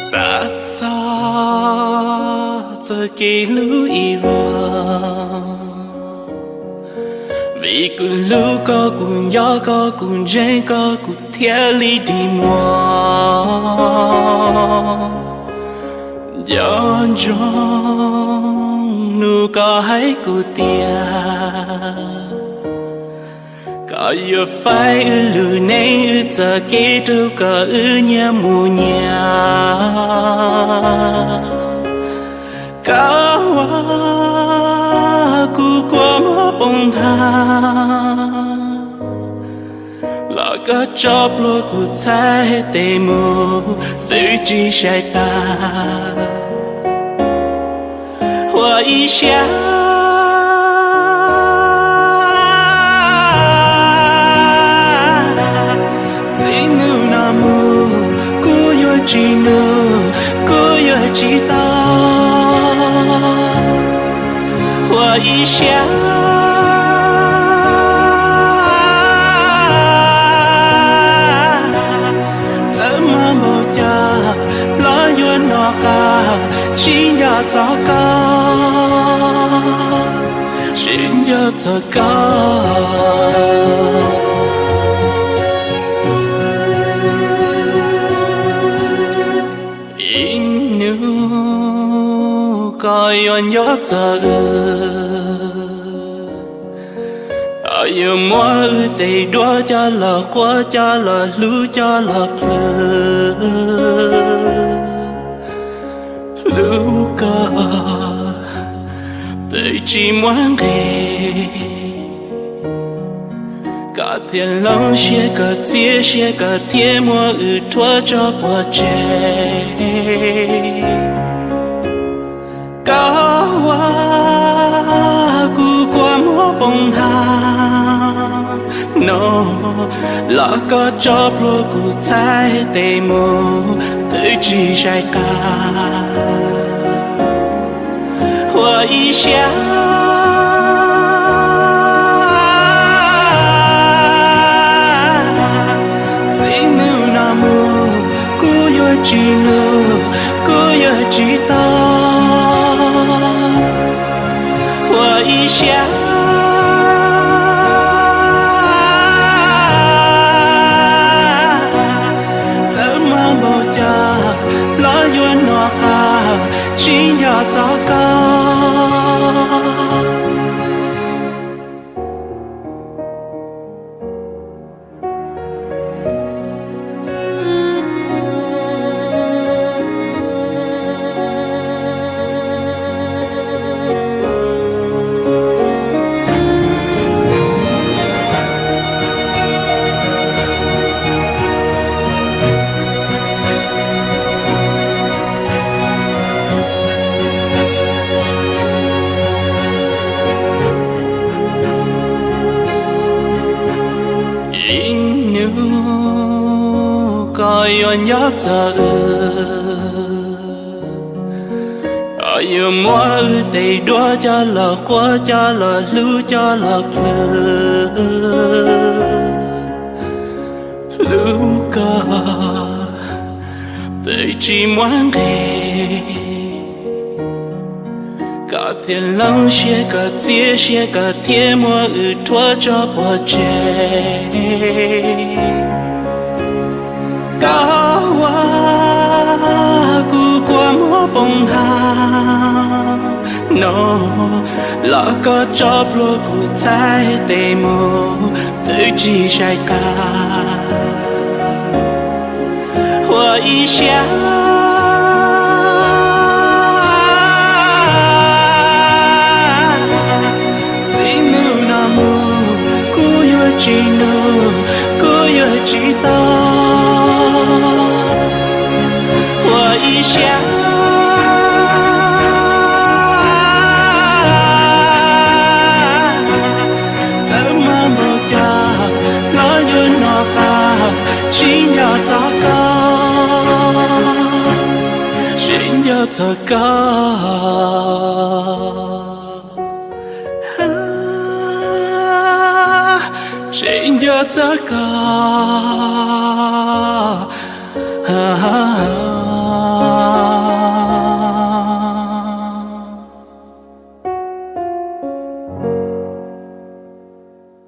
Xav txog txoj kev hlub ib vuag, vim kuv hlub koj, kuv nco koj, kuv ntseeg koj, kuv thiaj li dig muag. Nco ntsoov hnub koj hais kuv tias koj yuav faib wb lub neej, wb txoj kev rau koj wb nyias mus nyias. Koj ua kuv kua muag poob nthav, los koj tso plhuav kuv txhais tes mus, txwv tsis sai tas. Ua ib siab, txij hnub no mus kuv yuav tsis nug, kuv yuav tsis tau. Ua ib siab, txawm mag npaum cas los yuav nco qab, tsis nco txog koj, tsis nco txog koj. Ib hnub koj yuav nco txog wb, koj yuav muab wb tej duab coj los quaj, coj los hlub, coj los plhws. Hlub koj twb tsis muaj nqis, koj thiaj hloov siab, koj txiav siab, koj thiaj muab wb rhuav tso pov tseg. Koj ua kuv kua muag poob nthav no, los koj tso plhuav kuv txhais tes mus, twb tsis sai qab. Ua ib siab, txij hnub no mus kuv yuav tsis nug, kuv yuav tsis tau. Ua ib siab, txawm mag npaum cas los yuav nco qab, tsis nco txog koj. Ib hnub koj yuav nco txog wb, koj yuav muab wb tej duab coj los quaj, coj los hlub, coj los plhws. Hlub koj twb tsis muaj nqis, koj thiaj hloov siab, koj txiav siab, koj thiaj muab wb rhuav tso pov tseg. Koj ua kuv kua muag poob nthav no, los koj tso plhuav kuv txhais tes mus, twb tsis sai qab. Ua ib siab, txij hnub no mus kuv yuav tsis nug, kuv yuav tsis tau. Ua ib siab, txawm mag npaum cas los yuav nco qab, tsis nco txog koj. Tseem nco txog koj, tseem nco txog koj.